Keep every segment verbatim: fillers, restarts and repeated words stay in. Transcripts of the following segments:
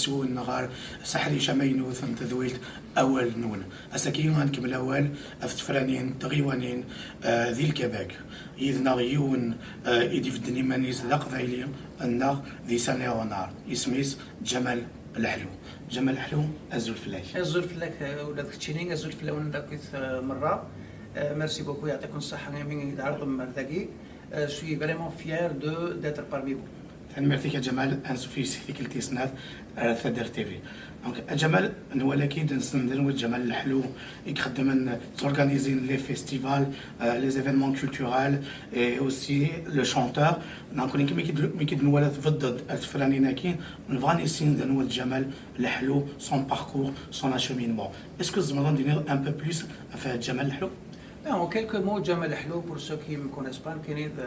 Ttun ɣer seḥric amaynut n tedwilt Awal-nwen. Ass-agi ad nkemmel awal ɣef tefranin d tɣiwanin, eh, di Lkebak. Yid-neɣ yiwen, eh, i d-ibedden iman-is d aqbayli, nneɣ di Saint Léonard, isem-is Ǧamal Leḥlu. Ǧamal Leḥlu, azul fell-ak. Azul fell-ak, eh, ula d keččini, azul fell-awen akkit, eh, merra. Eh, merci beaucoup, yeɛṭikum ṣṣeḥḥa imi i d-tɛerḍem ar dagi. Euh, je suis vraiment fier de, d'être parmi vous. Tanemmirt-ik a Ǧamal, ansuf yes-k tikkelt tis snat ar Taddart T V. Donc, a Ǧamal, nwala-k-id, nessen d anwa Ǧamal Leḥlu i ixeddmen, ttorganisin les festivals, euh, les événements culturels et aussi le chanteur. Donc, nekk mi k-id-, mi k-id-nwala tbeddeḍ ar tefranin-agi, nebɣa ad nissin d anwa Ǧamal Leḥlu, son parcours, son acheminement. Est-ce que tzemreḍ ad d-tiniḍ un peu plus ɣef Ǧamal Leḥlu? Ben, en quelques mots, Ǧamal Leḥlu, pour ceux qui me connaissent pas, nekkini d,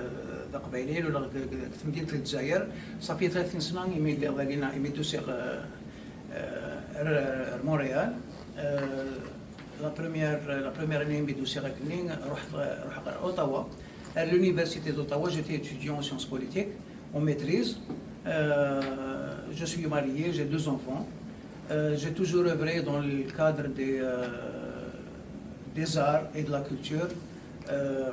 d aqbayli, luleɣ deg, deg, deg temdint n Lezzayer. Ṣafi tlatin sna imi lliɣ dagina, imi d-usiɣ, euh, euh, ar, ar Montréal. Euh, la première, la première année imi d-usiɣ akkenni, ruḥeɣ, ruḥeɣ ɣer Ottawa. À l'université d'Ottawa, j'étais étudiant en sciences politiques, en maîtrise. Euh, je suis marié, j'ai deux enfants. Euh, j'ai toujours œuvré dans le cadre des, euh, des arts et de la culture. Euh,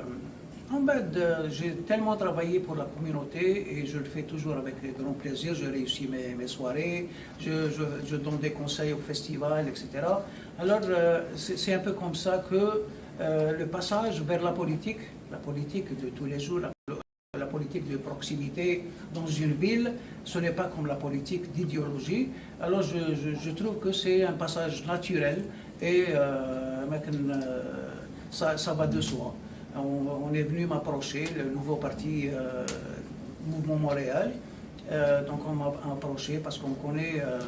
en fait, euh, j'ai tellement travaillé pour la communauté et je le fais toujours avec grand plaisir. Je réussis mes, mes soirées, je, je, je donne des conseils au festival, et cetera. Alors, euh, c'est, c'est un peu comme ça que, euh, le passage vers la politique, la politique de tous les jours, la, la politique de proximité dans une ville, ce n'est pas comme la politique d'idéologie. Alors, je, je, je trouve que c'est un passage naturel et, euh, maintenant, euh, ça, ça va de soi. On, on est venu m'approcher, le nouveau parti, euh, Mouvement Montréal. Euh, donc, on m'a approché parce qu'on connaît, euh,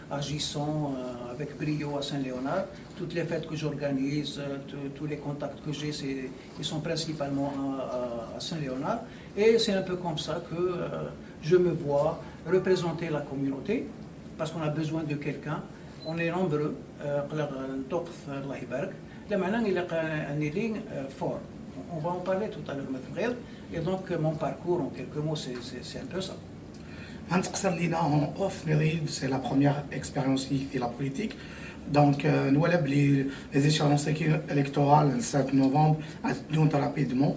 agissant, euh, avec brio à Saint-Léonard. Toutes les fêtes que j'organise, euh, tous, tous les contacts que j'ai, c'est, ils sont principalement à, à, à Saint-Léonard. Et c'est un peu comme ça que, euh, je me vois représenter la communauté, parce qu'on a besoin de quelqu'un. On est nombreux, euh, aql-aɣ nṭuqet, Allah ibarek. Lameɛna ilaq ad nili, euh, fort. On va en parler tout à l'heure, ma tebɣiḍ. Et donc, mon parcours, en quelques mots, c'est, c'est, c'est un peu ça. Ad nesteqsi Lina en off, mais c'est la première expérience i di la politique. Donc, euh, nwala belli les échéances électorales, le sept novembre, ad ddunt rapidement.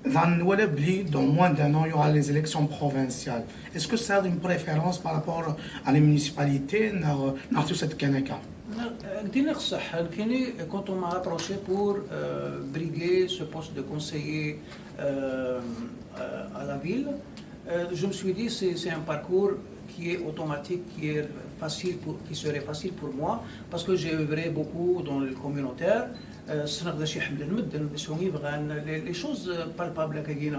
Daɣen nwala belli dans moins d'un an, il y aura les élections provinciales. Est-ce que ça a une préférence par rapport à les municipalités, neɣ, neɣ tusa-d kan akka? Nekkini, quand on m'a approché pour, euh, briguer ce poste de conseiller, euh, euh, à la ville, euh, je me suis dit, c'est, c'est un parcours qui est automatique, qui est facile pour, qui serait facile pour moi, parce que j'ai œuvré beaucoup dans le communautaire. Euh, ssneɣ d acu iḥemmlen medden, d acu i bɣan, les, les choses, euh, palpables, euh,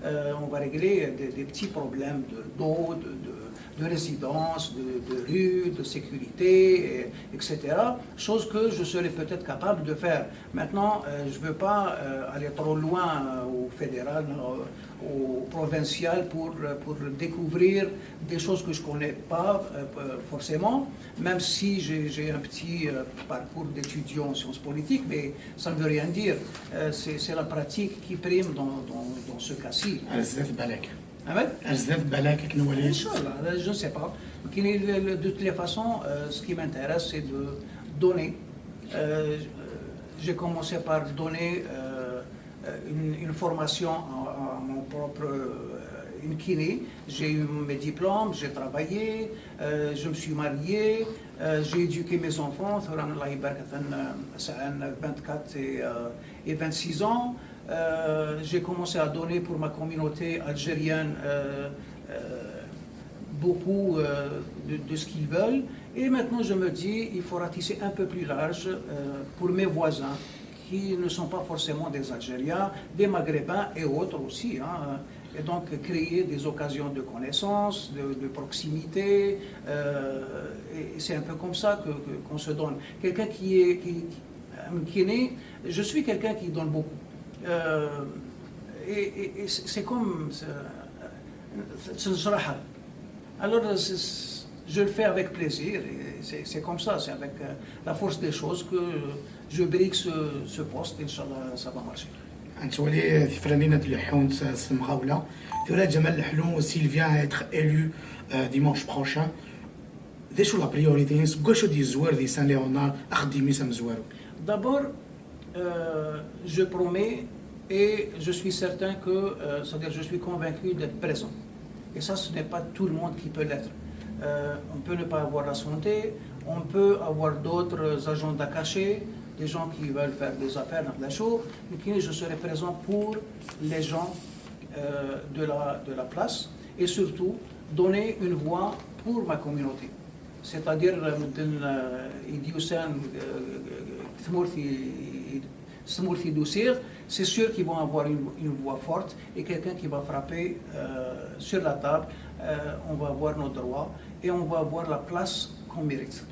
euh, on va régler des, des petits problèmes de, d'eau, de, de, de résidence, de, de rue, de sécurité, et, et cetera. Chose que je serais peut-être capable de faire. Maintenant, euh, je veux pas, euh, aller trop loin, euh, au fédéral, euh, au provincial pour, pour découvrir des choses que je connais pas, euh, forcément, même si j'ai, j'ai un petit, euh, parcours d'étudiant en sciences politiques, mais ça ne veut rien dire. Euh, c'est, c'est la pratique qui prime dans, dans, dans ce cas-ci. Ar zdat balak. Amek? Ar zdat balak, akken wali. Inch'Allah, je ne sais pas. Qui, le, le, de toutes les façons, euh, ce qui m'intéresse, c'est de donner. Euh, j'ai commencé par donner, euh, euh, une, une formation à, à mon propre, euh, une kiné. J'ai eu mes diplômes, j'ai travaillé, euh, je me suis marié, euh, j'ai éduqué mes enfants, tura, Allah ibarek, atan, euh, sɛan vingt-quatre et, euh, et vingt-six ans. Euh, j'ai commencé à donner pour ma communauté algérienne, euh, euh, beaucoup, euh, de, de ce qu'ils veulent. Et maintenant, je me dis, il faut ratisser un peu plus large, euh, pour mes voisins, qui ne sont pas forcément des Algériens, des Maghrébins et autres aussi, hein. Et donc, créer des occasions de connaissances, de, de proximité, euh, et c'est un peu comme ça que, que, qu'on se donne. Quelqu'un qui est, qui, qui, qui naît, je suis quelqu'un qui donne beaucoup. Euh, et, et, et c'est, c'est comme, c'est, c'est une sraha. Alors, c'est, c'est, je le fais avec plaisir, et c'est, c'est comme ça, c'est avec, euh, la force des choses que je brigue ce, ce poste, Inch'Allah, ça va marcher. Ad nettwali tifranin ad leḥḥunt s temɣawla. Tura Ǧamal Leḥlu, s'il vient à être élu, euh, dimanche prochain, D acu la priorité-ines, deg wacu d-yezwar di Saint Léonard axeddim-is amezwaru? D'abord, euh, je promets et je suis certain que, euh, c'est-à-dire je suis convaincu d'être présent. Et ça, ce n'est pas tout le monde qui peut l'être. Euh, on peut ne pas avoir la santé, on peut avoir d'autres agendas cachés, des gens qui veulent faire des affaires dans la chose, mais qui je serai présent pour les gens euh, de, la, de la place et surtout donner une voix pour ma communauté. C'est-à-dire, euh, medden, euh, i d-yusan, euh, tmurt i, i, tmurt i d-usiɣ, c'est sûr qu'ils vont avoir une, une voix forte et quelqu'un qui va frapper euh, sur la table. Euh, on va avoir nos droits et on va avoir la place qu'on mérite.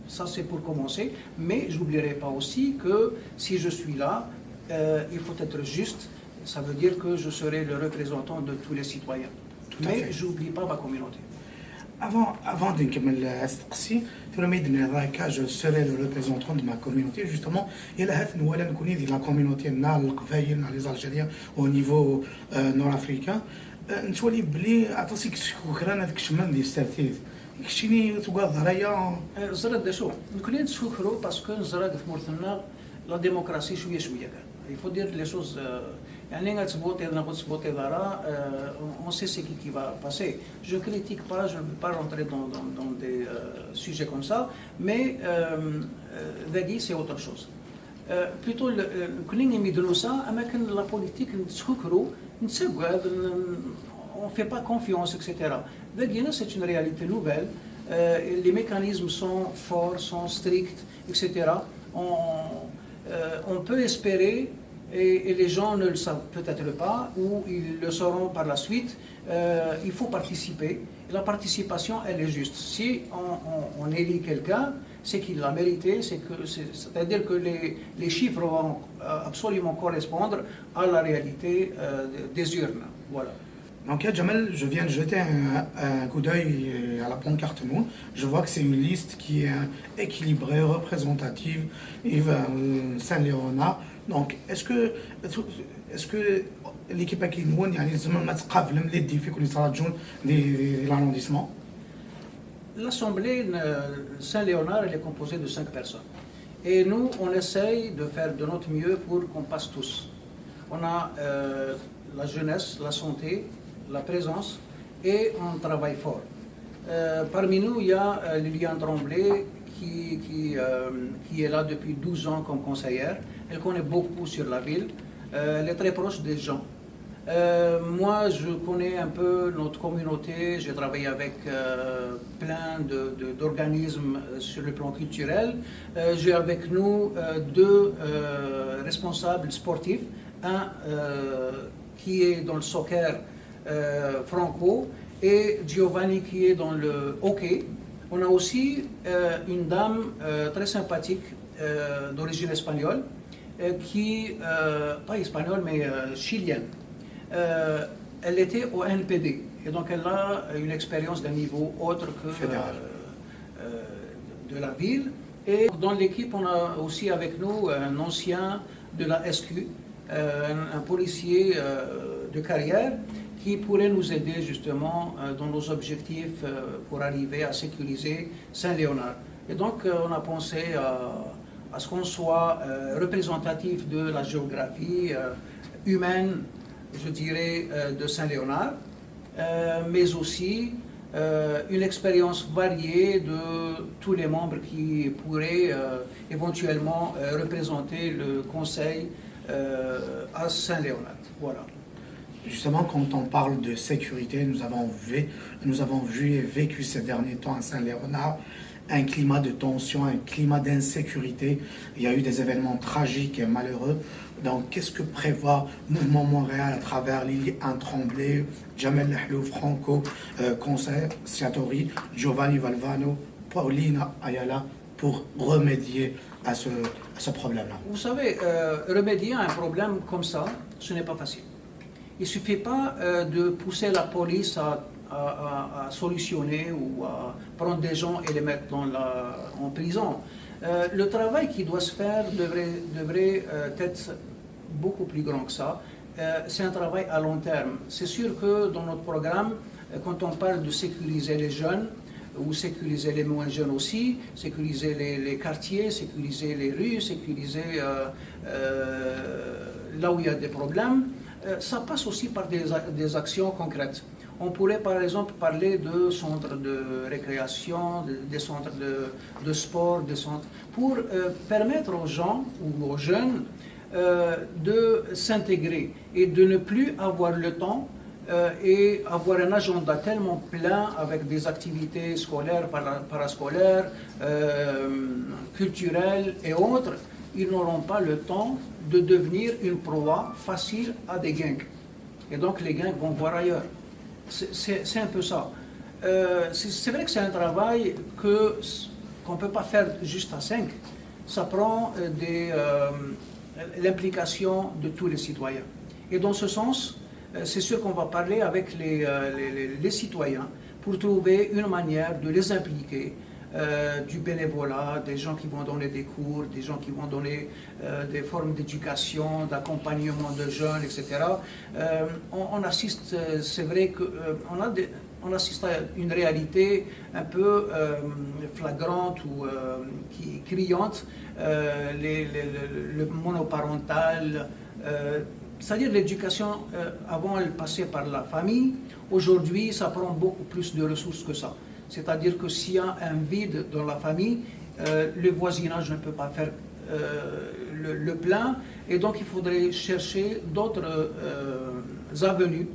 Ça, c'est pour commencer. Mais j'oublierai pas aussi que si je suis là, euh, il faut être juste. Ça veut dire que je serai le représentant de tous les citoyens. Tout à Mais fait. J'oublie pas ma communauté. Avant, avant d-nkemmel asteqsi, tura mi d-tenniḍ akka, je serai le représentant de ma communauté, justement, yella ahat nwala nekkni di la communauté n Leqbayel, n les Algériens au niveau euh, nord-africain, euh, nettwali belli aṭas i yeskukran ad kecmen di tsertit. Keččini tugadeḍ ara aya? Euh, ẓriɣ d acu, nekkni nettkukru parce que neẓra deg tmurt-nneɣ la démocratie cwiya cwiya kan. Il faut dire les choses, euh, يعني ad tvotiḍ neɣ ur tettvotiḍ ara, euh, on- on sait ce qui, qui va passer. Je ne critique pas, je ne veux pas rentrer dans, dans, dans des euh, sujets comme ça, mais euh, euh, dagi c'est autre chose. Euh, plutôt, le- euh, nekkni imi d-nusa, am akken la politique nettkukru, nettagad, n- on fait pas confiance, et cetera. Dagi, c'est une réalité nouvelle. Euh, les mécanismes sont forts, sont stricts, et cetera. On, euh, on peut espérer, et, et les gens ne le savent peut-être pas, ou ils le sauront par la suite, euh, il faut participer. La participation, elle est juste. Si on, on- on élit quelqu'un, c'est qu'il l'a mérité, c'est que, c'est- c'est-à-dire que les, les chiffres vont euh, absolument correspondre à la réalité euh, des urnes. Voilà. Donc, Jamal, je viens de jeter un, un coup d'œil euh, à la pancarte nous. Je vois que c'est une liste qui est euh, équilibrée, représentative, et euh, Saint-Léonard. Donc, est-ce que, est-ce que l'équipe Akinwon, يعني, زعما ما تقابلم les défis كنا تراجعون دي, دي, دي l'arrondissement? L'Assemblée euh, Saint-Léonard, elle est composée de cinq personnes. Et nous, on essaye de faire de notre mieux pour qu'on passe tous. On a euh, la jeunesse, la santé, la présence, et on travaille fort. Euh, parmi nous, il y a euh, Liliane Tremblay qui, qui, euh, qui est là depuis douze ans comme conseillère. Elle connaît beaucoup sur la ville. Euh, elle est très proche des gens. Euh, moi, je connais un peu notre communauté. J'ai travaillé avec euh, plein de- de- d'organismes euh, sur le plan culturel. Euh, J'ai avec nous euh, deux euh, responsables sportifs. Un euh, qui est dans le soccer euh, Franco et Giovanni qui est dans le hockey. On a aussi euh, une dame euh, très sympathique euh, d'origine espagnole, euh, qui, euh, pas espagnole, mais euh, chilienne. Euh, elle était au N P D et donc elle a une expérience d'un niveau autre que euh, de la ville. Et dans l'équipe, on a aussi avec nous un ancien de la S Q, euh, un, un policier euh, de carrière qui pourrait nous aider justement euh, dans nos objectifs euh, pour arriver à sécuriser Saint-Léonard. Et donc, euh, on a pensé à, à ce qu'on soit euh, représentatif de la géographie euh, humaine, je dirais, euh, de Saint-Léonard, euh, mais aussi euh, une expérience variée de tous les membres qui pourraient euh, éventuellement euh, représenter le Conseil euh, à Saint-Léonard. Voilà. Justement, quand on parle de sécurité, nous avons vu, nous avons vu et vécu ces derniers temps à Saint-Léonard un climat de tension, un climat d'insécurité. Il y a eu des événements tragiques et malheureux. Donc, qu'est-ce que prévoit Mouvement Montréal à travers Lily Anne Tremblay, Jamel Lahlou, Franco, euh, Conseil Siatori, Giovanni Valvano, Paulina Ayala pour remédier à ce, à ce problème-là? Vous savez, euh, remédier à un problème comme ça, ce n'est pas facile. Il ne suffit pas euh, de pousser la police à, à- à- à solutionner ou à prendre des gens et les mettre dans la- en prison. Euh, le travail qui doit se faire devrait, devrait euh, être beaucoup plus grand que ça. Euh, c'est un travail à long terme. C'est sûr que dans notre programme, euh, quand on parle de sécuriser les jeunes, ou sécuriser les moins jeunes aussi, sécuriser les, les quartiers, sécuriser les rues, sécuriser euh, euh, là où il y a des problèmes. Euh, ça passe aussi par des, des actions concrètes. On pourrait par exemple parler de centres de récréation, de- des centres de, de sport, des centres, pour euh, permettre aux gens ou aux jeunes euh, de s'intégrer et de ne plus avoir le temps euh, et avoir un agenda tellement plein avec des activités scolaires, para- parascolaires, euh, culturelles et autres, ils n'auront pas le temps de devenir une proie facile à des gangs. Et donc les gangs vont voir ailleurs. C'est- C'est c'est un peu ça. Euh, c'est c'est vrai que c'est un travail que qu'on ne peut pas faire juste à cinq. Ça prend euh, des, euh, l'implication de tous les citoyens. Et dans ce sens, euh, c'est sûr qu'on va parler avec les, euh, les- les- les citoyens pour trouver une manière de les impliquer, euh, du bénévolat, des gens qui vont donner des cours, des gens qui vont donner euh, des formes d'éducation, d'accompagnement de jeunes, et cetera. Euh, on, on assiste, euh, c'est vrai que euh, on a des- on assiste à une réalité un peu euh, flagrante ou euh, qui criante, euh, les- les- le, le monoparental, euh, c'est-à-dire l'éducation, euh, avant elle passait par la famille, aujourd'hui ça prend beaucoup plus de ressources que ça. C'est-à-dire que s'il y a un vide dans la famille, euh, le voisinage ne peut pas faire euh, le, le plein, et donc il faudrait chercher d'autres euh, avenues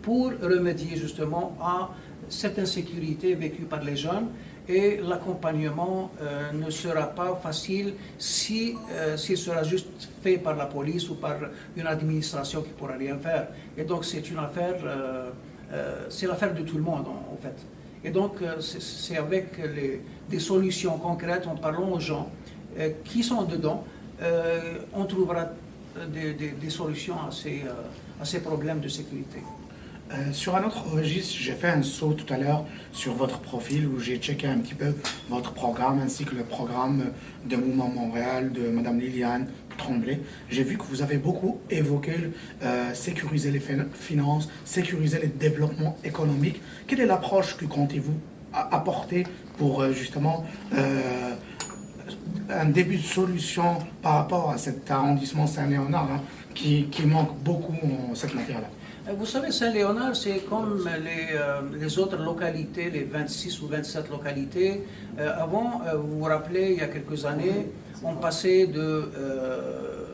pour remédier justement à cette insécurité vécue par les jeunes. Et l'accompagnement euh, ne sera pas facile si, euh, s'il sera juste fait par la police ou par une administration qui ne pourra rien faire. Et donc c'est une affaire, euh, euh, c'est l'affaire de tout le monde en, en fait. Et donc euh, c'est- c'est avec les- des solutions concrètes, en parlant aux gens euh, qui sont dedans, euh, on trouvera des, des- des solutions à ces, euh, à ces problèmes de sécurité. Euh, sur un autre registre, j'ai fait un saut tout à l'heure sur votre profil où j'ai checké un petit peu votre programme ainsi que le programme de Mouvement Montréal de Madame Liliane Tremblay. J'ai vu que vous avez beaucoup évoqué euh, sécuriser les fin- finances, sécuriser les développements économiques. Quelle est l'approche que comptez-vous a- apporter pour euh, justement euh, un début de solution par rapport à cet arrondissement Saint-Léonard hein, qui, qui manque beaucoup en cette matière-là ? Vous savez, Saint-Léonard, c'est comme les, euh, les autres localités, les vingt-six ou vingt-sept localités. Euh, avant, euh, vous vous rappelez, il y a quelques années, on passait de, euh,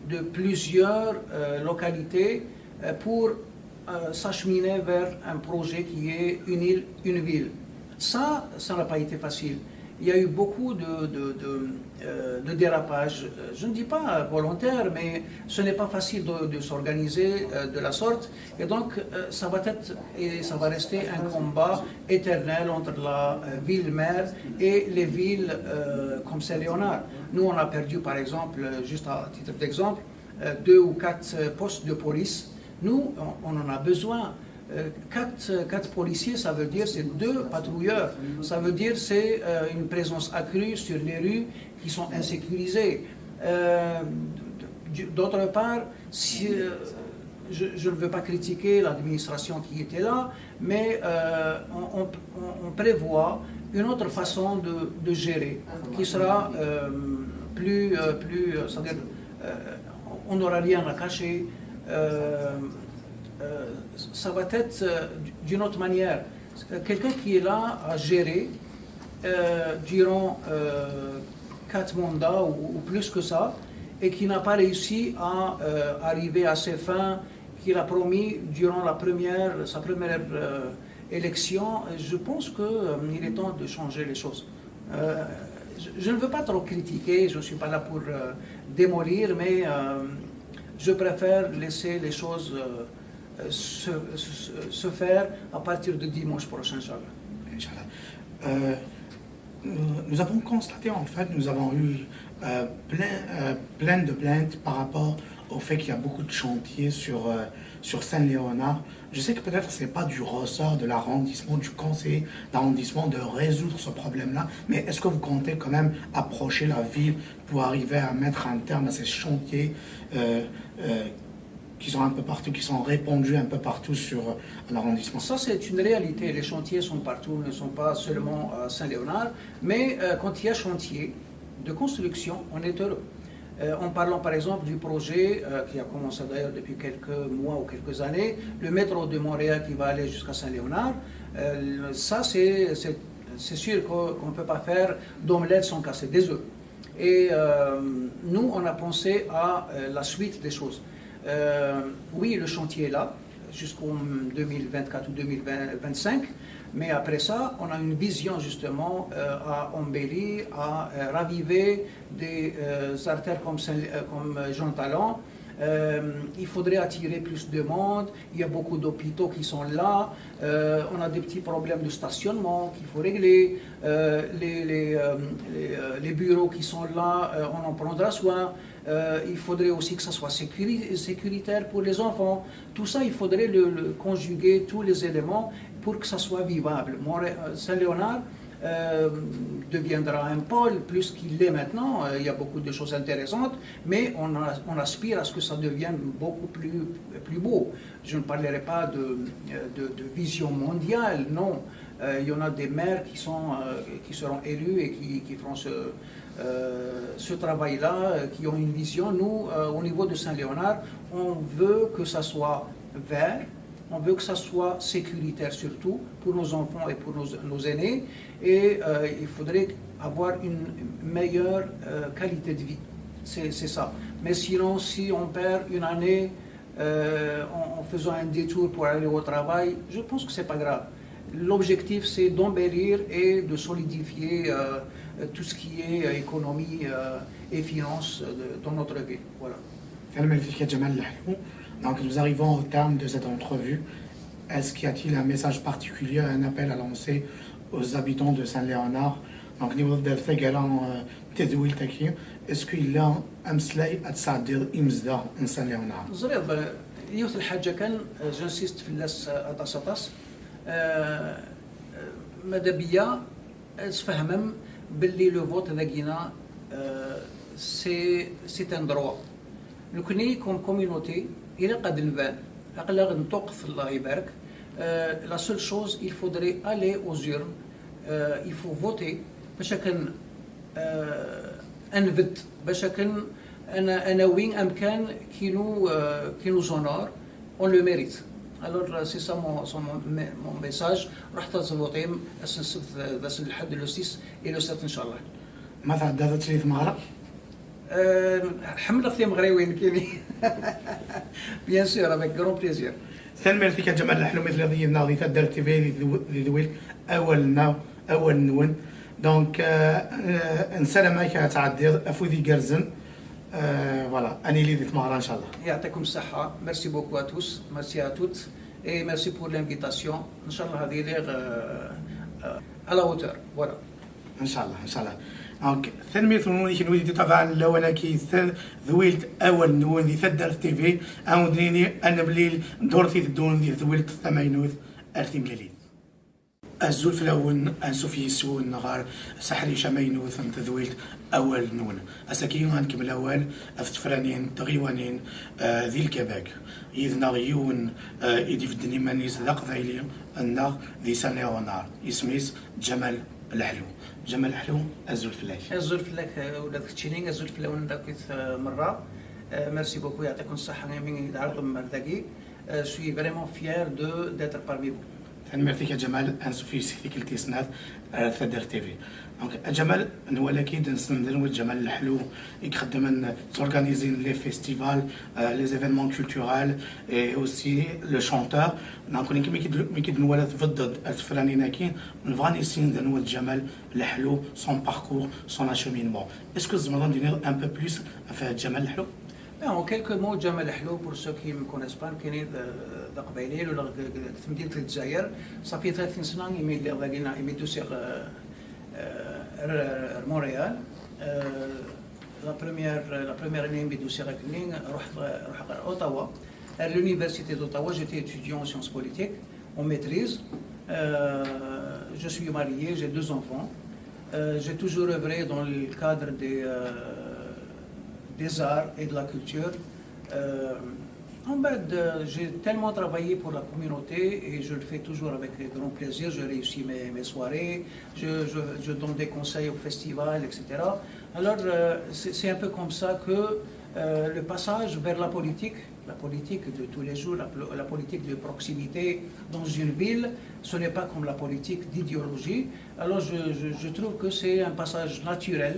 de plusieurs euh, localités euh, pour euh, s'acheminer vers un projet qui est une île, une ville. Ça, ça n'a pas été facile. Il y a eu beaucoup de, de, de, euh, de dérapages. Euh, Je ne dis pas volontaire, mais ce n'est pas facile de, de s'organiser euh, de la sorte. Et donc, euh, ça va être et ça va rester un combat éternel entre la euh, ville-mère et les villes euh, comme Saint-Léonard. Nous, on a perdu, par exemple, euh, juste à titre d'exemple, euh, deux ou quatre euh, postes de police. Nous, on, on en a besoin. Euh, quatre, quatre policiers, ça veut dire c'est deux patrouilleurs. Ça veut dire c'est euh, une présence accrue sur les rues qui sont insécurisées. Euh, d- D'autre part, si, euh, je, je ne veux pas critiquer l'administration qui était là, mais euh, on, on- on- on prévoit une autre façon de, de gérer qui sera euh, plus, euh, plus euh, c'est-à-dire, euh, on n'aura rien à cacher. Euh, euh, ça va être euh, d'une autre manière. Euh, Quelqu'un qui est là à gérer euh, durant euh, quatre mandats ou, ou plus que ça, et qui n'a pas réussi à euh, arriver à ses fins qu'il a promis durant la première, sa première euh, élection. Je pense qu'il est temps de changer les choses. Euh, je, je ne veux pas trop critiquer, je ne suis pas là pour euh, démolir, mais euh, je préfère laisser les choses euh, euh, se, se- se faire à partir de dimanche prochain, Inch'Allah. Inch'Allah. Euh, nous, nous avons constaté, en fait, nous avons eu euh, plein, euh, plein de plaintes par rapport au fait qu'il y a beaucoup de chantiers sur, euh, sur Saint-Léonard. Je sais que peut-être c'est pas du ressort de l'arrondissement, du conseil d'arrondissement de résoudre ce problème-là, mais est-ce que vous comptez quand même approcher la ville pour arriver à mettre un terme à ces chantiers euh, euh, qui sont un peu partout, qui sont répandus un peu partout sur euh, l'arrondissement. Ça, c'est une réalité. Les chantiers sont partout, ne sont pas seulement à Saint-Léonard, mais euh, quand il y a chantier de construction, on est heureux. Euh, en parlant par exemple du projet euh, qui a commencé d'ailleurs depuis quelques mois ou quelques années, le métro de Montréal qui va aller jusqu'à Saint-Léonard, euh, ça c'est sûr qu'on ne peut pas faire d'omelette sans casser des œufs. Et euh, nous, on a pensé à euh, la suite des choses. Euh, oui, le chantier est là, jusqu'en deux mille vingt-quatre ou deux mille vingt-cinq, mais après ça, on a une vision justement euh, à embellir, à euh, raviver des euh, artères comme, comme Jean Talon. Euh, il faudrait attirer plus de monde. Il y a beaucoup d'hôpitaux qui sont là. Euh, on a des petits problèmes de stationnement qu'il faut régler. Euh, les, les, euh, les, euh, les bureaux qui sont là, euh, on en prendra soin. Euh, il faudrait aussi que ça soit sécuri- sécuritaire pour les enfants. Tout ça, il faudrait le, le conjuguer, tous les éléments, pour que ça soit vivable. Mon- euh, Saint-Léonard euh, deviendra un pôle plus qu'il l'est maintenant. Euh, il y a beaucoup de choses intéressantes, mais on, a- on aspire à ce que ça devienne beaucoup plus, plus beau. Je ne parlerai pas de, de- de vision mondiale, non. Euh, il y en a des maires qui, sont, euh, qui seront élus et qui, qui feront ce, euh, ce travail-là, euh, qui ont une vision. Nous, euh, au niveau de Saint-Léonard, on veut que ça soit vert, on veut que ça soit sécuritaire surtout pour nos enfants et pour nos, nos aînés. Et euh, il faudrait avoir une meilleure euh, qualité de vie. C'est c'est ça. Mais sinon, si on perd une année euh, en, en faisant un détour pour aller au travail, je pense que c'est pas grave. L'objectif, c'est d'embellir et de solidifier euh, tout ce qui est euh, économie euh, et finance euh, de- dans notre ville. Voilà. Tanemmirt-ik a Ǧamal Leḥlu. Donc nous arrivons au terme de cette entrevue. Est-ce qu'il y a-t-il un message particulier, un appel à lancer aux habitants de Saint-Léonard? Donc niweḍ-d ar taggara euh, tadwilt-agi. Est-ce qu'il y a ameslay ad tesɛeddiḍ imezdaɣ n Saint-Léonard? Ẓriɣ, euh, yiwet lḥaǧa kan, euh, j'insiste fell-as euh, aṭas aṭas. Euh, euh, Madame Bia, ad tfehmem belli le vote dagina euh, c'est c'est un droit. Nekkni comme communauté, ilaq ad nban, aql-aɣ nṭuqet, Allah ibarek. Euh, la seule chose, il faudrait aller aux urnes, euh, il faut voter, bac akken euh, ad nbedd, bac akken ad n- ad nawi amkan qui nous, euh, qui nous honore, on le mérite. Alors euh, c'est ça mon, son- mon, mon message. Ruḥet ad tvotim ass n ssebt, d ass n lḥedd, le six et le sept, inchallah. Ma tɛeddaḍ ad tili tmeɣra? Euh, Ḥemmleɣ timeɣriwin, nekkini. Bien sûr, avec grand plaisir. Tanemmirt-ik a Ǧamal Leḥlu mi telliḍ yid-neɣ di Taddart T V di tedw- di tedwilt awal-nneɣ, awal-nwen. Donc euh, euh, nessaram-ak ad tɛeddiḍ afud igerrzen. Euh, voilà, ad nili di tmeɣra inchallah. يعطيكم الصحة. Merci beaucoup à tous. Merci à toutes. Et merci pour l'invitation. Inchallah ad iliɣ euh, euh, à la hauteur. Voilà. Inchallah, inchallah. Donc tanemmirt-nwen i kenwi i d-iṭabɛen lawan-agi tadwilt awal-nwen di Taddart T V. Ad wen-d-nini ad nemlil ddurt iteddun di tedwilt tamaynut. Ar timlilit. Azul fell-awen, ansuf yis-wen ɣer seḥric amaynut n tedwilt awal-nwen. Ass-agi ad nkemmel awal ɣef tefranin, tɣiwanin eh, di Lkabak. Yid-neɣ yiwen eh, i d-ibedden iman-is d aqbayli-nneɣ di Saint Léonard. Isem-is Ǧamal Leḥlu. Ǧamal Leḥlu, azul fell-ak. Azul fell-ak euh, ula d keččini, azul fell-awen d akkit euh, merra. Euh, Merci beaucoup, يعطيكم الصحة imi i d-tɛerḍem ar dagi. Euh, Je suis vraiment fier de d'être parmi vous. Tanemmirt-ik a Ǧamal, ansuf yis-k tikkelt tis snat ar Taddart T V. Donc a Ǧamal, nwala-k-id nessen d anwa Ǧamal Leḥlu i ixeddmen, ttorganisin les festivals, euh, les événements culturels et aussi le chanteur. Donc nekk mi k-id- mi k-id-nwala tbeddeḍ ar tefranin-agi, nebɣa ad nissin d anwa Ǧamal Leḥlu, son parcours, son acheminement. Est-ce que tzemreḍ ad d-tiniḍ un peu plus ɣef Ǧamal Leḥlu? Ben, en quelques mots, Ǧamal Leḥlu, pour ceux qui me connaissent pas, nekkini d d aqbayli, luleɣ deg deg temdint n Lezzayer. Ṣafi tlatin sna imi lliɣ dagi, imi d-usiɣ euh, euh, ar ar Montréal. Euh, La première, la première année imi d-usiɣ akkenni, ruḥeɣ ruḥeɣ ɣer Ottawa. À l'université d'Ottawa, j'étais étudiant en sciences politiques, en maîtrise. Euh, je suis marié, j'ai deux enfants. Euh, j'ai toujours œuvré dans le cadre des, euh, des arts et de la culture. Euh, En fait, euh, j'ai tellement travaillé pour la communauté et je le fais toujours avec grand plaisir. Je réussis mes, mes soirées, je, je- je donne des conseils au festival, et cetera. Alors, euh, c'est c'est un peu comme ça que euh, le passage vers la politique, la politique de tous les jours, la, plo- la politique de proximité dans une ville, ce n'est pas comme la politique d'idéologie. Alors, je, je- je trouve que c'est un passage naturel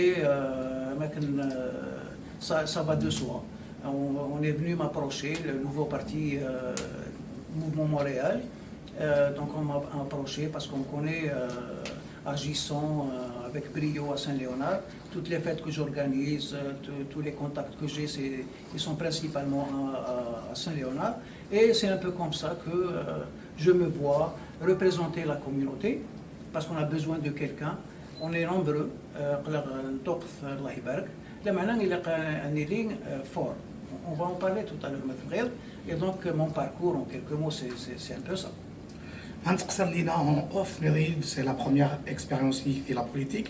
et euh, mais que, euh, ça, ça va de soi. On, on est venu m'approcher, le nouveau parti euh, Mouvement Montréal. Euh, donc on m'a approché parce qu'on connaît, euh, agissant euh, avec brio à Saint-Léonard. Toutes les fêtes que j'organise, euh, tous- tous les contacts que j'ai, c'est- ils sont principalement à, à- à Saint-Léonard. Et c'est un peu comme ça que euh, je me vois représenter la communauté, parce qu'on a besoin de quelqu'un. On est nombreux, euh, قلق نطوقف الله يبارك. لمعنى إلا قال أني لي، euh, fort. On va en parler tout à l'heure, ما تبغيض. Et donc, euh, mon parcours, en quelques mots, c'est c'est- c'est un peu ça. غنتقصر لينا en off, mais c'est la première expérience في la politique.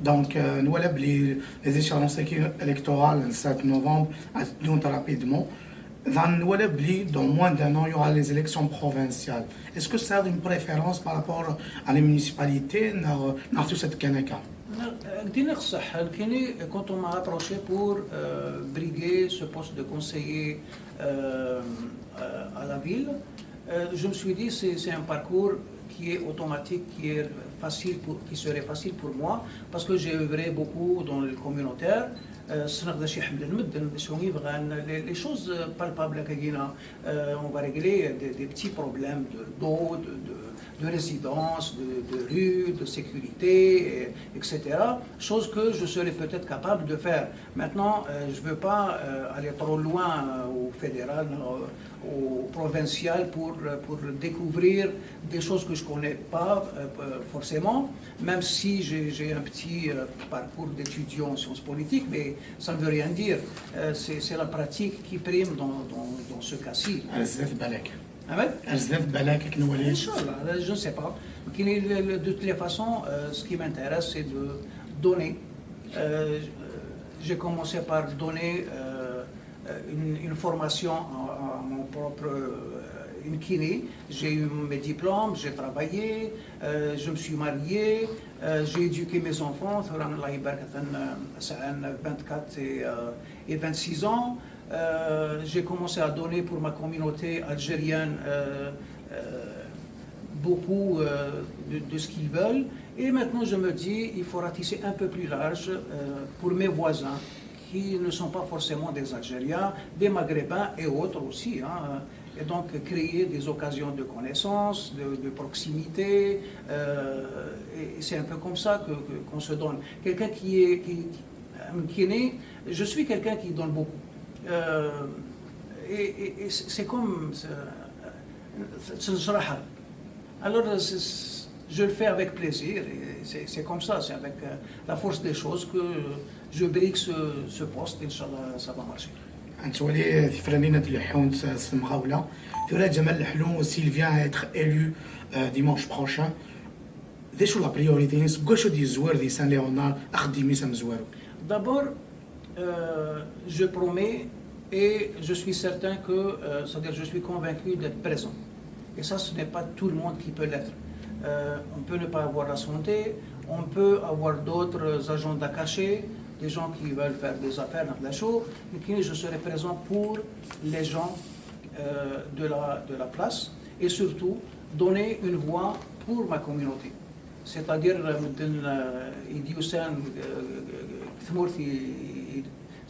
Donc, euh, نولى بلي les échéances électorales le sept novembre غتدوز rapidement. غنولى بلي dans moins d'un an, il y aura les élections provinciales. Est-ce que ça a une préférence par rapport à les municipalités? ناخذ cette كنكه. ديني الصح، كيني quand on m'a approché pour euh, briguer ce poste de conseiller euh, euh, à la ville, euh, je me suis dit c'est c'est un parcours qui est automatique, qui est facile pour, qui serait facile pour moi, parce que j'ai œuvré beaucoup dans le communautaire. Euh, سنغدا شي حمل المدن، شنو يبغى، les, les choses palpables كاينه. Euh, on va régler des, des petits problèmes de d'eau, de, de, de résidence, de, de rue, de sécurité, et- etc. Chose que je serais peut-être capable de faire. Maintenant, euh, je ne veux pas euh, aller trop loin euh, au fédéral, euh, au provincial pour, pour découvrir des choses que je ne connais pas euh, forcément, même si j'ai j'ai un petit euh, parcours d'étudiant en sciences politiques, mais ça ne veut rien dire. Euh, c'est c'est la pratique qui prime dans, dans, dans ce cas-ci. أزداد بالك. Ah ouais? أزداد بالك كنولي. Inch'Allah, je ne sais pas. كاين ال- ال- De toutes les façons, euh, ce qui m'intéresse, c'est de donner. Euh, j'ai commencé par donner euh, une, une formation à, à mon propre, euh, une kiné. J'ai eu mes diplômes, j'ai travaillé, euh, je me suis marié, euh, j'ai éduqué mes enfants. ثورا الله يبارك ثن- سعان vingt-quatre et, euh, et vingt-six ans. Euh, j'ai commencé à donner pour ma communauté algérienne euh, euh, beaucoup euh, de, de ce qu'ils veulent. Et maintenant, je me dis, il faut ratisser un peu plus large euh, pour mes voisins qui ne sont pas forcément des Algériens, des Maghrébins et autres aussi. Hein. Et donc, créer des occasions de connaissance, de, de proximité. Euh, et c'est un peu comme ça que, que- qu'on se donne. Quelqu'un qui est, qui, qui- un kiné, je suis quelqu'un qui donne beaucoup. Euh, et et- et c'est c'est comme. C'est- c'est une صراحة. Alors, c'est- c'est- je le fais avec plaisir. Et c'est c'est comme ça, c'est avec euh, la force des choses que je brigue ce, ce poste. Inch'Allah, ça va marcher. غنتولي تفرنينا تلحون سمغاوله. ثورة جمال الحلو, Sylvien va être élu euh, dimanche prochain. دي شو la priorité؟ سكوا شو دي زوار دي سان ليونار اخدمي سام زوارو. D'abord, euh, je promets et je suis certain que, euh, c'est-à-dire je suis convaincu d'être présent. Et ça, ce n'est pas tout le monde qui peut l'être. Euh, on peut ne pas avoir la santé, on peut avoir d'autres agendas cachés, des gens qui veulent faire des affaires dans la chose, mais qui, je serai présent pour les gens euh, de, la, de la place et surtout donner une voix pour ma communauté. C'est-à-dire, euh, مدن, euh, يديوسان, euh, ثمورثي,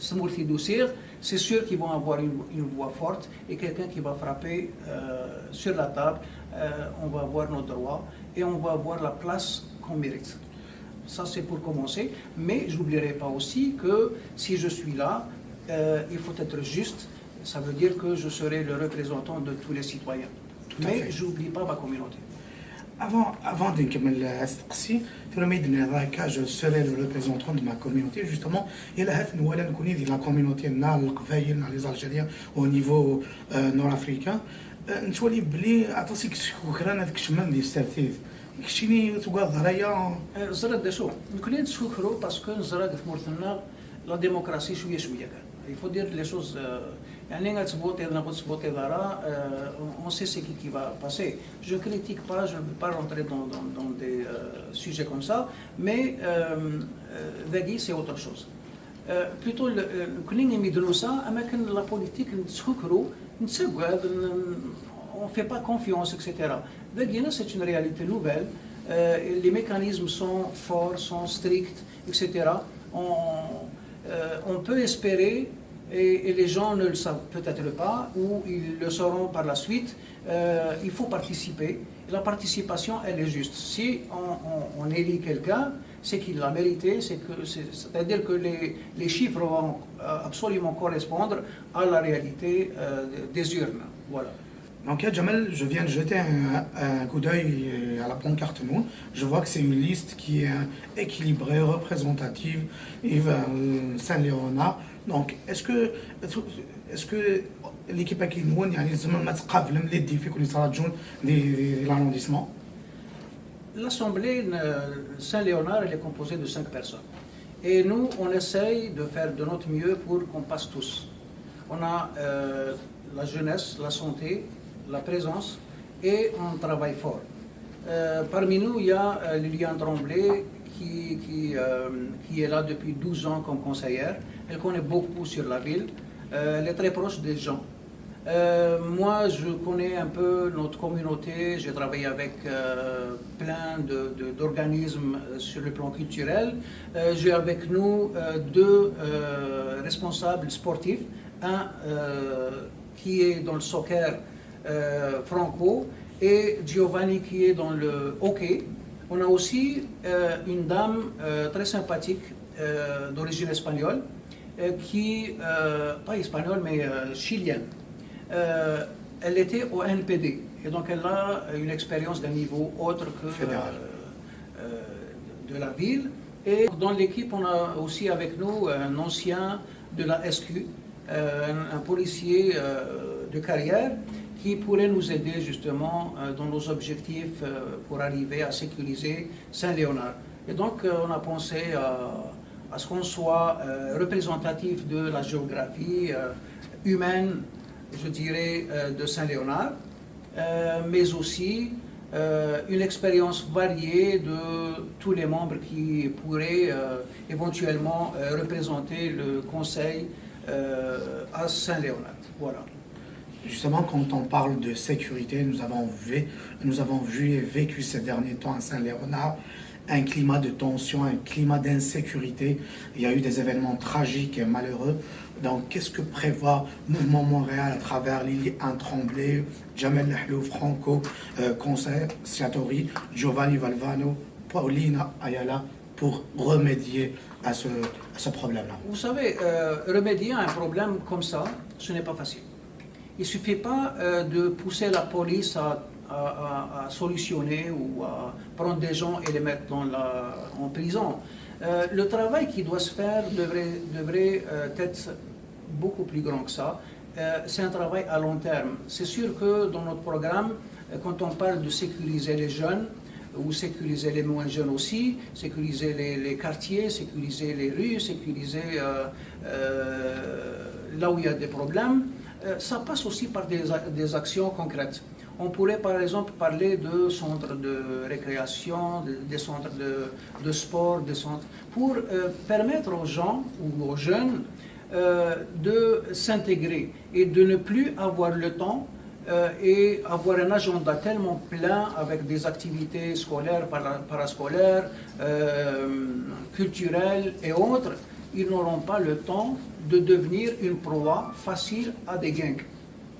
ثمورثي دوسير, c'est sûr qu'ils vont avoir une, une voix forte et quelqu'un qui va frapper euh, sur la table. Euh, on va avoir nos droits et on va avoir la place qu'on mérite. Ça, c'est pour commencer. Mais j'oublierai pas aussi que si je suis là, euh, il faut être juste. Ça veut dire que je serai le représentant de tous les citoyens. Tout à Mais fait. J'oublie pas ma communauté. Avant, avant de نكمل هاد التقسيم, ثورة ما يدنا هكا, je serai le représentant de ma communauté, justement, يلا هات نوالا نكوني دي la communauté نا القبايل نا les Algériens au niveau euh, nord-africain. Euh, نتولي بلي عطاسيك تشكوكران هذاك الشمال ديال السرتيد. كشيني تقعد ضرايا. Euh, زرد شو؟ نكون نتشكرو parce que نزرد في مورثنا la démocratie شوية شوية كان. Il faut dire les choses, euh, يعني غتفوتي ولا ما تفوتي دارا, euh, on, on sait ce qui, qui va passer. Je ne critique pas, je ne veux pas rentrer dans, dans, dans des euh, sujets comme ça, mais euh, euh, dagi, c'est autre chose. Euh, plutôt, le- euh, كنا نميدلو ça, أما كان la politique نتسكرو, نتسكرو, on fait pas confiance, et cetera. Dagi, c'est une réalité nouvelle. Euh, les mécanismes sont forts, sont stricts, et cetera. On, euh, on peut espérer, et, et les gens ne le savent peut-être pas, ou ils le sauront par la suite, euh, il faut participer. La participation, elle est juste. Si on, on- on élit quelqu'un, c'est qu'il l'a mérité, c'est que, c'est- c'est-à-dire que les, les chiffres vont euh, absolument correspondre à la réalité euh, des urnes. Voilà. Donc, Jamal, je viens de jeter un, un coup d'œil euh, à la pancarte nous. Je vois que c'est une liste qui est euh, équilibrée, représentative, et euh, Saint-Léonard. Donc, est-ce que, est-ce que l'équipe Akinouan, يعني زعما ما تقابلم les défis كنا تراجعون l'arrondissement? L'Assemblée euh, Saint-Léonard, elle est composée de cinq personnes. Et nous, on essaye de faire de notre mieux pour qu'on passe tous. On a euh, la jeunesse, la santé, la présence, et on travaille fort. Euh, parmi nous, il y a euh, Liliane Tremblay qui, qui, euh, qui est là depuis douze ans comme conseillère. Elle connaît beaucoup sur la ville. Euh, elle est très proche des gens. Euh, moi, je connais un peu notre communauté. J'ai travaillé avec euh, plein de- de- d'organismes euh, sur le plan culturel. Euh, J'ai avec nous euh, deux euh, responsables sportifs. Un euh, qui est dans le soccer euh, Franco et Giovanni qui est dans le hockey. On a aussi euh, une dame euh, très sympathique euh, d'origine espagnole euh, qui, euh, pas espagnole mais euh, chilienne. Euh, elle était au N P D et donc elle a une expérience d'un niveau autre que Fédéral. euh, euh, de la ville. Et dans l'équipe, on a aussi avec nous un ancien de la S Q, euh, un, un policier euh, de carrière qui pourrait nous aider justement euh, dans nos objectifs euh, pour arriver à sécuriser Saint-Léonard. Et donc, euh, on a pensé à, à ce qu'on soit euh, représentatif de la géographie euh, humaine, je dirais, euh, de Saint-Léonard, euh, mais aussi euh, une expérience variée de tous les membres qui pourraient euh, éventuellement euh, représenter le Conseil euh, à Saint-Léonard. Voilà. Justement, quand on parle de sécurité, nous avons vu, nous avons vu et vécu ces derniers temps à Saint-Léonard un climat de tension, un climat d'insécurité. Il y a eu des événements tragiques et malheureux. Donc, qu'est-ce que prévoit Mouvement Montréal à travers Liliane Tremblay, Jamel Lahlou, Franco, euh, Conseil, Siatori, Giovanni Valvano, Paulina Ayala pour remédier à ce, à ce problème-là? Vous savez, euh, remédier à un problème comme ça, ce n'est pas facile. Il ne suffit pas euh, de pousser la police à, à- à- à solutionner ou à prendre des gens et les mettre dans la- en prison. Euh, le travail qui doit se faire devrait, devrait euh, être beaucoup plus grand que ça. Euh, c'est un travail à long terme. C'est sûr que dans notre programme, euh, quand on parle de sécuriser les jeunes, ou sécuriser les moins jeunes aussi, sécuriser les, les quartiers, sécuriser les rues, sécuriser euh, euh, là où il y a des problèmes, euh, ça passe aussi par des, a- des actions concrètes. On pourrait par exemple parler de centres de récréation, de- des centres de, de sport, des centres pour euh, permettre aux gens ou aux jeunes euh, de s'intégrer et de ne plus avoir le temps euh, et avoir un agenda tellement plein avec des activités scolaires, para- parascolaires, euh, culturelles et autres, ils n'auront pas le temps de devenir une proie facile à des gangs.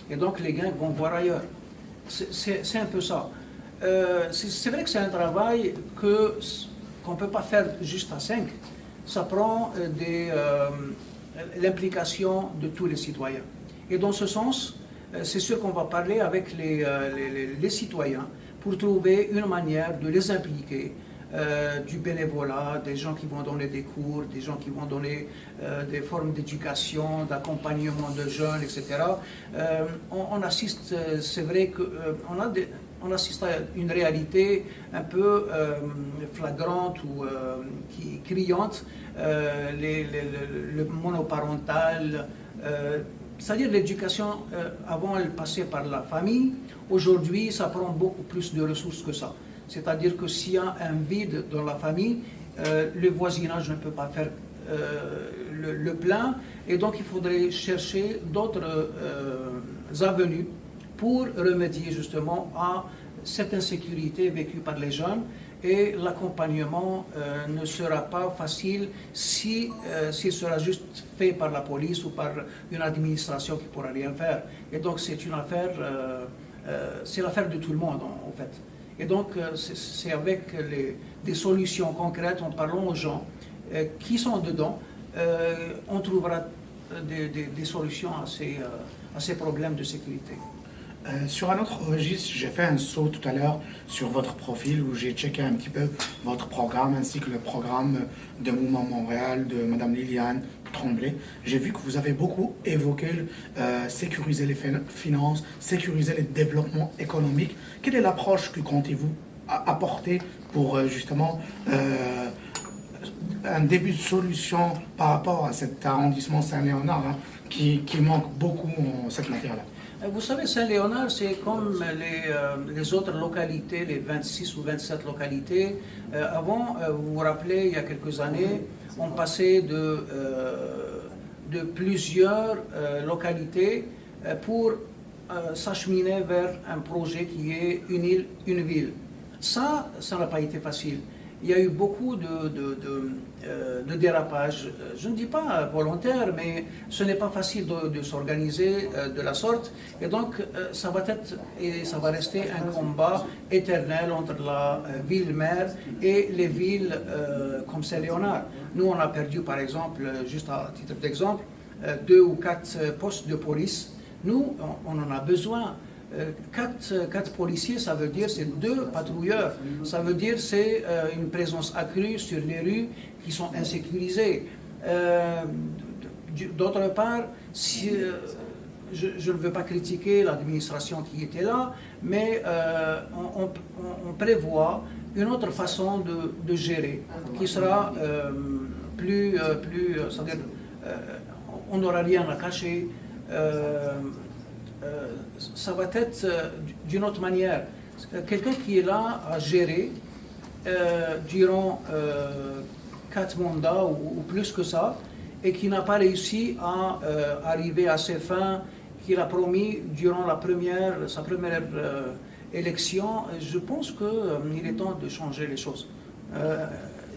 Et donc les gangs vont voir ailleurs. C'est- C'est c'est un peu ça. Euh, c'est c'est vrai que c'est un travail que qu'on ne peut pas faire juste à cinq. Ça prend euh, des, euh, l'implication de tous les citoyens. Et dans ce sens, euh, c'est sûr qu'on va parler avec les, euh, les- les- les citoyens pour trouver une manière de les impliquer. Euh, du bénévolat, des gens qui vont donner des cours, des gens qui vont donner euh, des formes d'éducation, d'accompagnement de jeunes, et cetera. Euh, on, on assiste, euh, c'est vrai que euh, on a des, On assiste à une réalité un peu euh, flagrante ou euh, qui, criante, euh, les, les, le, le, monoparental, euh, c'est-à-dire l'éducation, euh, avant elle passait par la famille, aujourd'hui ça prend beaucoup plus de ressources que ça. C'est-à-dire que s'il y a un vide dans la famille, euh, le voisinage ne peut pas faire euh, le, le, plein, et donc il faudrait chercher d'autres euh, avenues pour remédier justement à cette insécurité vécue par les jeunes, et l'accompagnement euh, ne sera pas facile si euh, s'il sera juste fait par la police ou par une administration qui ne pourra rien faire. Et donc c'est une affaire, euh, euh, c'est l'affaire de tout le monde en, en fait. Et donc euh, c'est avec les, des solutions concrètes en parlant aux gens euh, qui sont dedans, euh, on trouvera des, des, des solutions à ces, euh, à ces problèmes de sécurité. Euh, sur un autre registre, j'ai fait un saut tout à l'heure sur votre profil où j'ai checké un petit peu votre programme ainsi que le programme de Mouvement Montréal de Madame Liliane Tremblay. J'ai vu que vous avez beaucoup évoqué euh, sécuriser les finances, sécuriser le développement économique. Quelle est l'approche que comptez-vous apporter pour euh, justement euh, un début de solution par rapport à cet arrondissement Saint-Léonard hein, qui, qui manque beaucoup en cette matière-là ? Vous savez, Saint-Léonard, c'est comme les, euh, les, autres localités, les vingt-six ou vingt-sept localités. Euh, avant, euh, vous vous rappelez, il y a quelques années, on passait de, euh, de plusieurs euh, localités euh, pour euh, s'acheminer vers un projet qui est une île, une ville. Ça, ça n'a pas été facile. Il y a eu beaucoup de, de, de, euh, de dérapages, je ne dis pas volontaires, mais ce n'est pas facile de, de s'organiser euh, de la sorte. Et donc, euh, ça va être et ça va rester un combat éternel entre la euh, ville mère et les villes euh, comme Saint-Léonard. Nous, on a perdu, par exemple, juste à titre d'exemple, euh, deux ou quatre euh, postes de police. Nous, on, on en a besoin. Euh, quatre, quatre policiers, ça veut dire c'est deux patrouilleurs. Ça veut dire c'est euh, une présence accrue sur les rues qui sont insécurisées. Euh, d- D'autre part, si, euh, je, je ne veux pas critiquer l'administration qui était là, mais euh, on, on- on- on prévoit une autre façon de, de gérer qui sera euh, plus, euh, plus, euh, c'est-à-dire, euh, on n'aura rien à cacher. Euh, euh, ça va être euh, d'une autre manière. Quelqu'un qui est là à gérer euh, durant euh, quatre mandats ou, ou plus que ça et qui n'a pas réussi à euh, arriver à ses fins qu'il a promis durant la première, sa première euh, élection. Je pense qu'il euh, est temps de changer les choses. Euh,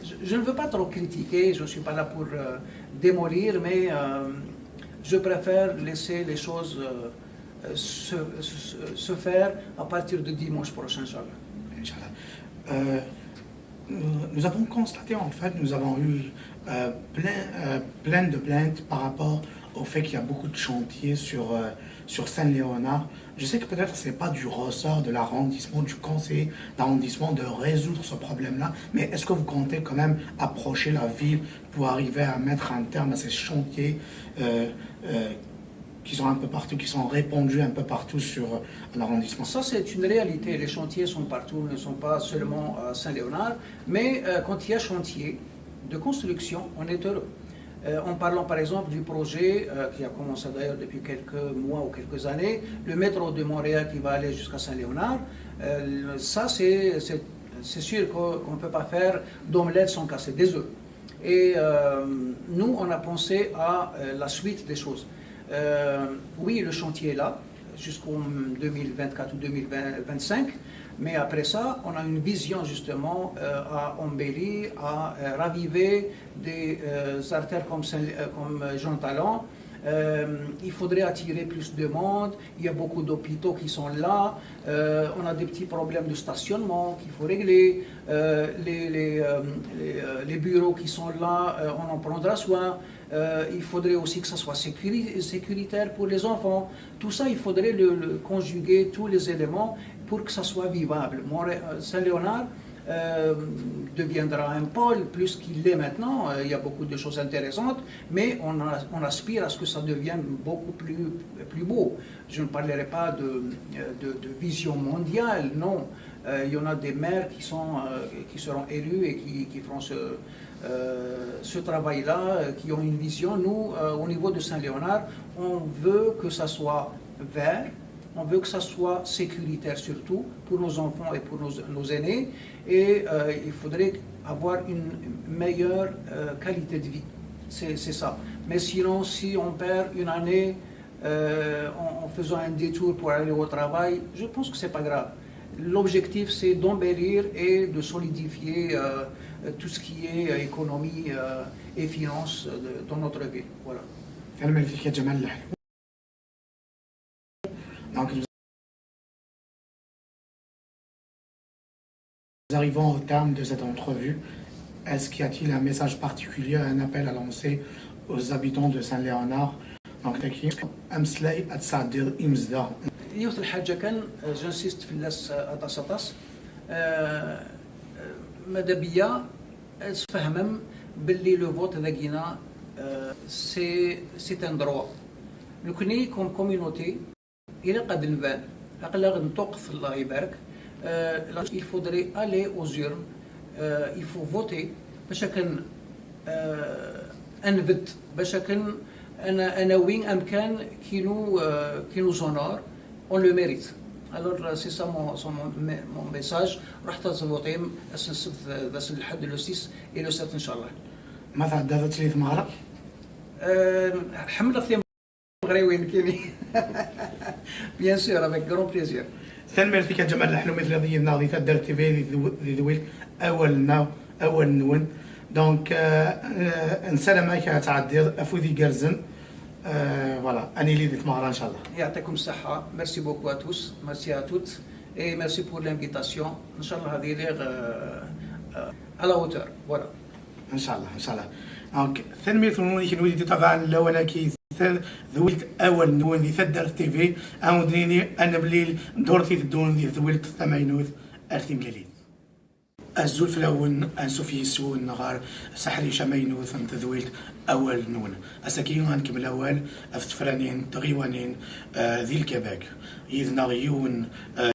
je, je ne veux pas trop critiquer, je ne suis pas là pour euh, démolir, mais euh, je préfère laisser les choses euh, se, se- se faire à partir de dimanche prochain, Inch'Allah. Inch'Allah. Euh, nous, nous avons constaté, en fait, nous avons eu euh, plein, euh, plein de plaintes par rapport au fait qu'il y a beaucoup de chantiers sur, euh, sur Saint-Léonard. Je sais que peut-être ce n'est pas du ressort de l'arrondissement, du conseil d'arrondissement de résoudre ce problème-là, mais est-ce que vous comptez quand même approcher la ville pour arriver à mettre un terme à ces chantiers euh, euh, qui sont un peu partout, qui sont répandus un peu partout sur euh, l'arrondissement ? Ça, c'est une réalité. Les chantiers sont partout, ne sont pas seulement à Saint-Léonard, mais euh, quand il y a chantier de construction, on est heureux. Euh, en parlant par exemple du projet euh, qui a commencé d'ailleurs depuis quelques mois ou quelques années, le métro de Montréal qui va aller jusqu'à Saint-Léonard, euh, ça c'est c'est- c'est sûr qu'on ne peut pas faire d'omelette sans casser des œufs. Et euh, nous, on a pensé à euh, la suite des choses. Euh, oui, le chantier est là, jusqu'en deux mille vingt-quatre ou deux mille vingt-cinq, mais après ça, on a une vision justement euh, à embellir, à euh, raviver des euh, artères comme, Saint- euh, comme Jean Talon. Euh, il faudrait attirer plus de monde. Il y a beaucoup d'hôpitaux qui sont là. Euh, on a des petits problèmes de stationnement qu'il faut régler. Euh, les, les, euh, les, euh, les bureaux qui sont là, euh, on en prendra soin. Euh, il faudrait aussi que ça soit sécuri- sécuritaire pour les enfants. Tout ça, il faudrait le, le conjuguer, tous les éléments, pour que ça soit vivable. Montré- euh, Saint-Léonard, euh, deviendra un pôle plus qu'il l'est maintenant. Euh, il y a beaucoup de choses intéressantes, mais on, a- on aspire à ce que ça devienne beaucoup plus, plus beau. Je ne parlerai pas de, de- de vision mondiale, non. Euh, il y en a des maires qui, sont, euh, qui seront élus et qui, qui feront ce, euh, ce travail-là, euh, qui ont une vision. Nous, euh, au niveau de Saint-Léonard, on veut que ça soit vert, on veut que ça soit sécuritaire surtout pour nos enfants et pour nos, nos aînés, et euh, il faudrait avoir une meilleure euh, qualité de vie. C'est c'est ça. Mais sinon, si on perd une année euh, en, en faisant un détour pour aller au travail, je pense que c'est pas grave. L'objectif, c'est d'embellir et de solidifier euh, tout ce qui est euh, économie euh, et finances euh, de- dans notre ville. Voilà. Tanemmirt-ik a Ǧamal Leḥlu. Donc, nous arrivons au terme de cette entrevue. Est-ce qu'il y a-t-il un message particulier, un appel à lancer aux habitants de Saint-Léonard? Donc, tagi, ameslay ad tesɛeddiḍ imezdaɣ. Yiwet lḥaǧa kan, euh, j'insiste fell-as euh, aṭas aṭas. Euh, euh, Madame Bia, ad tfehmem belli le vote dagina euh, c'est c'est un droit. Nekkni comme communauté, ilaq ad nban, aql-aɣ nṭuqet, Allah ibarek. Euh, il faudrait aller aux urnes, euh, il faut voter باش akken euh, ad nbedd, باش akken ad n- ad nawi amkan qui nous, euh, qui nous honore, on le mérite. Alors euh, c'est ça mon, c'est mon, mon message. Ruḥet ad tvuṭim ass n ssebt, d ass n lḥedd, le six et le sept, إن شاء الله. Ma tɛeddaḍ ad tili tmeɣra? Euh, ḥemmleɣ timeɣriwin nekkini. Bien sûr, avec grand plaisir. Tanemmirt-ik a Ǧamal Leḥlu mi telliḍ yid-neɣ di Taddart T V di Dw- di Dwilt, awal-nneɣ, awal-nwen. Donc, euh, euh, nessaram-ak ad tɛeddiḍ afud igerrzen. Euh, voilà, ad nili di tmeɣra, إن شاء الله. يعطيكم الصحة. Merci beaucoup à tous. Merci à toutes. Et merci pour l'invitation. إن شاء الله هذه ليغ euh, euh, à la hauteur. Voilà. إن شاء الله، إن شاء الله. Donc, tanemmirt-nwen i kenwi i d-iṭabɛen lawan-agi Dwilt, awal-nwen di Taddart T V. Ad wen-d-nini ad nemlil ddurt iteddun di Dwilt tamaynut. Ar timlilin. Azul fell-awen, ansuf yis-wen ɣer seḥric amaynut n tedwilt awal-nwen. Ass-agi ad nkemmel awal ɣef tefranin, tɣiwanin, eh, di Lkabak. Yid-neɣ yiwen, eh,